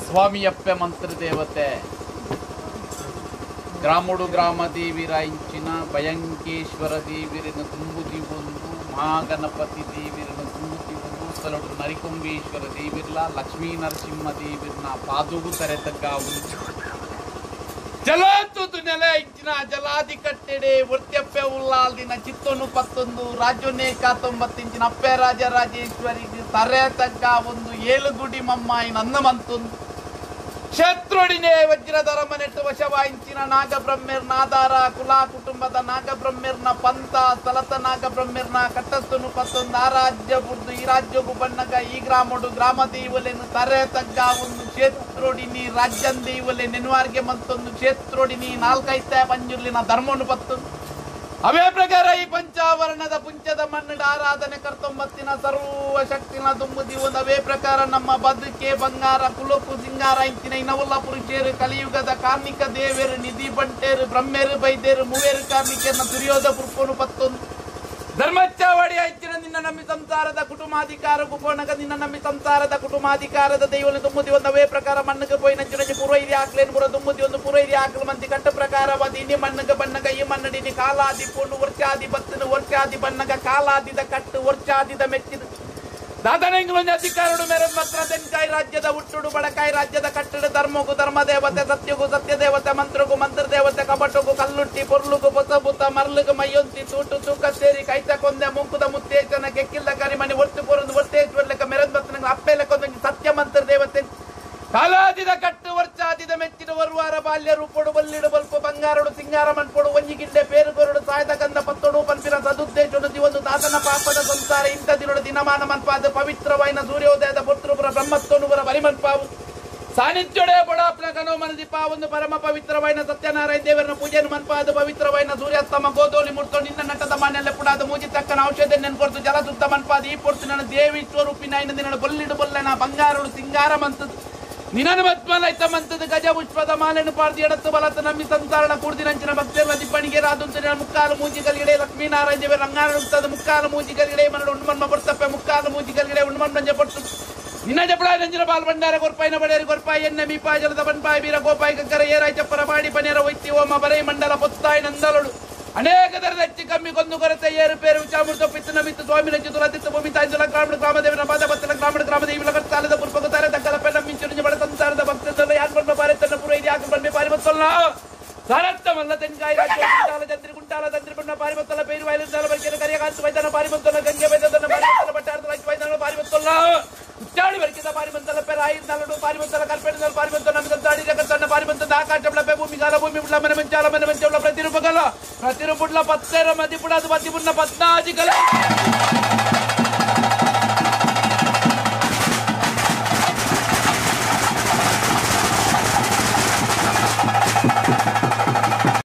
ಸ್ವಾಮಿಯಪ್ಪೆ ಮಂತ್ರ ದೇವತೆ ಗ್ರಾಮಡು ಗ್ರಾಮ ದೇವಿರ ಇಂಚಿನ ಭಯಂಕೇಶ್ವರ ದೇವಿರನ್ನು ತುಂಬುದಿ ಒಂದು ಮಹಾಗಣಪತಿ ದೇವಿರನ್ನು ತುಂಬುದಿ ಒಂದು ಸ್ಥಳಡು ನರಿಕೊಂಬೇಶ್ವರ ದೇವಿರ್ಲ ಲಕ್ಷ್ಮೀ ನರಸಿಂಹ ದೇವಿರನ ಪಾದುಗು ತರೆತಕ್ಕ ಜಲತುದು ನೆಲೆ ಇಂಚಿನ ಜಲಾದಿ ಕಟ್ಟೆಡೆ ಒರ್ತ್ಯಪ್ಪೆ ಉಲ್ಲಾಲ್ದಿನ ಚಿತ್ತೊನು ಪತ್ತೊಂದು ರಾಜ್ಯನೇ ಕಾತೊಂಬತ್ತಿಂಚಿನ ಅಪ್ಪೆ ರಾಜ ರಾಜೇಶ್ವರಿಗೆ ತರೆ ತಗ್ಗ ಒಂದು ಏಳುಗುಡಿ ಮಮ್ಮಾಯಿ ನನ್ನ ಮಂತೊಂದು ಕ್ಷೇತ್ರೋಡಿನೇ ವಜ್ರಧರ ಮನೆಟ್ಟು ವಶವಾಯಿಂಚಿನ ನಾಗಬ್ರಹ್ಮೆರ್ನ ಆಧಾರ ಕುಲ ಕುಟುಂಬದ ನಾಗಬ್ರಹ್ಮೆರ್ನ ಪಂಥ ಸ್ಥಳತ ನಾಗಬ್ರಹ್ಮೆರ್ನ ಕಟ್ಟಸ್ತನು ಪತ್ತೊಂದು ಆ ರಾಜ್ಯ ಬುರ್ದು ಈ ರಾಜ್ಯಗೂ ಬಣ್ಣಗ ಈ ಗ್ರಾಮಡು ಗ್ರಾಮ ದೇವಲೆನು ತರೆ ತಗ್ಗ ಒಂದು ಕ್ಷೇತ್ರೋಡಿನಿ ರಾಜ್ಯನ್ ದೇವಲೆ ನೆನ್ವಾರ್ಗೆ ಮಂತೊಂದು ಕ್ಷೇತ್ರೋಡಿನಿ ನಾಲ್ಕೈತೆ ಪಂಜುರ್ಲಿನ ಧರ್ಮನು ಪತ್ತೊಂದು ಅವೇ ಪ್ರಕಾರ ಈ ಪಂಚಾವರಣದ ಪುಂಚದ ಮಣ್ಣಿಡ ಆರಾಧನೆ ಕರ್ತೊಂಬತ್ತಿನ ಸರ್ವ ಶಕ್ತಿನ ತುಂಬುದಿ ಒಂದು ಅವೇ ಪ್ರಕಾರ ನಮ್ಮ ಬದುಕೆ ಬಂಗಾರ ಕುಲೋಕು ಸಿಂಗಾರ ಇಂಚಿನ ಇನ್ನವುಲ್ಲ ಪುರುಷೇರು ಕಲಿಯುಗದ ಕಾರ್ಮಿಕ ದೇವೇರು ನಿಧಿ ಬಂಟೇರು ಬ್ರಹ್ಮೇರು ಬೈದೇರು ಮೂವೇರು ಕಾರ್ಮಿಕರನ್ನ ದುರ್ಯೋಧ ಪುರ್ಪೋನು ಪತ್ತೊಂದು ಧರ್ಮಚಾವಡಿ ಆಯ್ತಿನ ನಿನ್ನ ನಂಬಿ ಸಂಸಾರದ ಕುಟುಂಬಾಧಿಕಾರ ಕುಪೋನಗ ನಿನ್ನ ನಂಬಿ ಸಂಸಾರದ ಕುಟುಂಬಾಧಿಕಾರದ ದೈವನ ತುಂಬುದಿ ಒಂದು ಅವೇ ಪ್ರಕಾರ ಮಣ್ಣಗೆ ಪೋಯಿ ನಂಚು ಪೂರ್ವ ಇರಿ ಹಾಕ್ಲೇನು ಪುರ ತುಂಬುದಿ ಒಂದು ಪೂರ್ವ ಇರಿ ಹಾಕಲು ಮಂತಿ ಕಟ್ಟ ಪ್ರಕಾರವಾದ ಇನ್ನಿ ಮಣ್ಣಗ ಬಣ್ಣಗ ಈ ಮನ್ನಡಿನಿ ಕಾಲಾದಿ ಪೋಣು ವರ್ಷಾದಿ ಬತ್ತನು ವರ್ಷಾದಿ ಬಣ್ಣಗ ಕಾಲಾದಿದ ಕಟ್ಟು ವರ್ಷಾದಿದ ಮೆಚ್ಚಿದ ದಾದನೆಂಗ್ಲೊಂದು ಅಧಿಕಾರಡು ಮೇರೆ ಮಾತ್ರ ತೆನ್ಕಾಯಿ ರಾಜ್ಯದ ಹುಟ್ಟುಡು ಬಡಕಾಯಿ ರಾಜ್ಯದ ಕಟ್ಟಡ ಧರ್ಮಗೂ ಧರ್ಮ ದೇವತೆ ಸತ್ಯಗೂ ಸತ್ಯ ದೇವತೆ ಮಂತ್ರಗೂ ಮಂತ್ರ ದೇವತೆ ಕಬಟಗೂ ಕಲ್ಲುಟ್ಟಿ ಪೊರ್ಲುಗು ಪೊಸಬುತ್ತ ಮರ್ಲುಗು ಮೈಯೊಂತಿ ತೂಟು ತೂಕ ಸೇರಿ ಕೈತ ಕೊಂದೆ ಮುಂಕುದ ಮುತ್ತೇಶನ ಕೆಕ್ಕಿಲ್ಲ ಕರಿಮಣಿ ಒರ್ತು ಪೊರಂದು ಒರ್ತೇಶ್ವರ್ಲೆಕ್ಕ ಮೆರದ್ ಬತ್ತನ ಅಪ್ಪೆಲೆಕ್ಕೊಂದು ಸತ್ಯ ಮಂತ್ರ ದೇವತೆ ಕಾಲಾದಿದ ಕಟ್ಟು ವರ್ಷಾದಿದ ಮೆಚ್ಚಿನ ವರ್ವಾರ ಬಾಲ್ಯ ರೂಪೊಡು ಬಲ್ಲಿಡು ಬಲ್ಪ ಬಂಗಾರಡು ಸಿಂಗಾರ ಮನ್ಪೊಡು ಒಂಜಿಗಿಂಡೆ ಪೇರುಗೊರಡು ಸಾಯದ ಗಂಧ ಪತ್ತೊಡು ಪನ್ಪಿನ ಸದುದ್ದೇಶನು ದಿವೊಂದು ತಾತನ ಪಾಪದ ಸಂಸಾರ ಇಂಥ ದಿನಡು ದಿನಮಾನ ಮನ್ಪಾದ ಪವಿತ್ರವಾಯಿನ ಸೂರ್ಯೋದಯದ ಪುತ್ರಪುರ ಬ್ರಹ್ಮತ್ವನುಪುರ ಬರಿಮನ್ಪಾವು ಸಾನ್ನಿಧ್ಯೋಡೆ ಬಡಾಪ್ನ ಕನೋ ಮನದಿಪ ಒಂದು ಪರಮ ಪವಿತ್ರವಾಯಿನ ಸತ್ಯನಾರಾಯಣ ದೇವರನ ಪೂಜೆಯನ್ನು ಮನ್ಪಾದ ಪವಿತ್ರವಾಯಿನ ಸೂರ್ಯಾಸ್ತಮ ಗೋಧೋಲಿ ಮುಡ್ತೋ ನಿನ್ನ ನಟದ ಮನೆಯಲ್ಲೇ ಪುಡಾದ ಮೂಜಿ ತಕ್ಕನ ಔಷಧ ನೆನ್ಕೊಡ್ತು ಜಲಸುತ್ತ ಮನ್ಪಾದ ಈ ಪೊರ್ತು ನನ್ನ ದೇವಿ ಸ್ವರೂಪಿನ ದಿನ ಬೊಲ್ಲಿಡು ಬೊಲ್ಲನ ಬಂಗಾರಡು ಸಿಂಗಾರ ಮಂತದ್ದು ನಿನನು ಮತ್ಮಲೈತ ಮಂತದ ಗಜ ಪುಷ್ಪದ ಮಾಲೆನು ಪಾರ್ದಿ ಎಡತ್ತು ಬಲತ ನಂಬಿ ಸಂಸಾರಣ ಕೂಡ್ದಿನಂಚಿನ ಭಕ್ತಿಯರ ದಿಪ್ಪಣಿಗೆ ರಾದುಂತಿನ ಮುಕ್ಕಾಲು ಮೂಜಿಗಲಿಡೆ ಲಕ್ಷ್ಮೀನಾರಾಯಣ ದೇವರ ರಂಗಾನುಕ್ತದ ಮುಕ್ಕಾಲು ಮೂಜಿಗಲಿಡೆ ಮನಡು ಉಣ್ಮನ್ಮ ಪೊರ್ತಪ್ಪೆ ಮುಕ್ಕಾಲು ಮೂಜಿಗಲಿಡೆ ಉಣ್ಮನ್ಮಂಜೆ ಪೊರ್ತು ನಿನ್ನ ಜಪಡ ನಂಜಿನ ಬಾಲ್ ಭಂಡಾರ ಗೊರ್ಪಾಯಿನ ಬಡೇರಿ ಗೊರ್ಪಾಯಿ ಎನ್ನ ಮೀಪಾಯ ಜಲದ ಬನ್ಪಾಯಿ ಬೀರ ಗೋಪಾಯಿ ಕಕ್ಕರ ಏರಾಯ್ ಚಪ್ಪರ ಬಾಡಿ ಪನೇರ ಒಯ್ತಿ ಓಮ ಬರೈ ಮಂಡಲ ಪೊತ್ತಾಯಿ ನಂದಲಡು ಅನೇಕ ದರದ ಹೆಚ್ಚು ಕಮ್ಮಿ ಕೊಂದು ಕೊರತೆ ಏರುಪೇರು ಚಾಮುರ್ತ ಪಿತ್ತನ ಮಿತ್ತು ಸ್ವಾಮಿ ನಂಚಿತು ಲತಿತ್ತು ಭೂಮಿ ತಾಯ್ದುಲ ಗ್ರಾಮಣ ಗ್ರಾಮದೇವನ ಪಾದ ಪತ್ತಲ ಗ್ರಾಮಣ ಗ್ರಾಮದೇವಿ ಲಗತ್ತಾಲದ ಪುರ್ಪಗುತ್ತಾರೆ ತಕ್ಕಲ ಪೆಲ್ಲ ಮಿಂಚು ಬಡ ಸಂಸಾರದ ಭಕ್ತದಲ್ಲ ಯಾರು ಬಣ್ಣ ಪಾರೆ ತನ್ನ ಪುರ ಇದು ಯಾಕೆ ಬಣ್ಣ ಪಾರಿಬತ್ತಲ್ಲ ಸಾರತ್ತಮಲ್ಲ ತೆನ್ಕಾಯಿ ರಾಜ್ಯ ತಂತ್ರಿ ಕುಂಟಾಲ ತಂತ್ರಿ ಬಣ್ಣ ಪಾರಿಬತ್ತಲ್ಲ ಪೇರು ವೈಲಂದಾಲ ಬರಿಕೆನ ಕರಿಯಕಾಂತ ವೈದನ ಪಾರಿಬತ್ತಲ್ಲ ಗಂಗೆ ವೈದನ ಪಾರಿಬತ್ತಲ್ಲ ಪಟ್ಟಾರ್ಥ ವೈದನ ಪಾರಿಬತ್ತಲ್ಲ ಉಚ್ಚಾಡಿ ಬರಿಕೆದ ಪಾರಿಬಂತಲ್ಲ ಪೆರ ಐದು ನಲಡು ಪಾರಿಬಂತಲ್ಲ ಕಲ್ಪೆಡಿದ ಪಾರಿಬಂತ ನಮ್ಮ ತಂತಾಡಿ ಜಗತ್ತನ್ನ ಪಾರಿಬಂತದ ಆಕಾಶಬ್ಲ ಭೂಮಿ ಗಾಲ ಭೂಮಿ ಉಳ್ಳ ಮನೆ ಮಂಚಾಲ ಮನೆ ಮಂಚ ಪ್ರತಿರೂಪಗಲ ಪ್ರತಿರೂಪುಡ್ಲ ಪತ್ತೆರ ಮದಿಪುಡದು ಪತಿಪುಣ್ಣ ಪದ್ನಾಜಿಗಲ.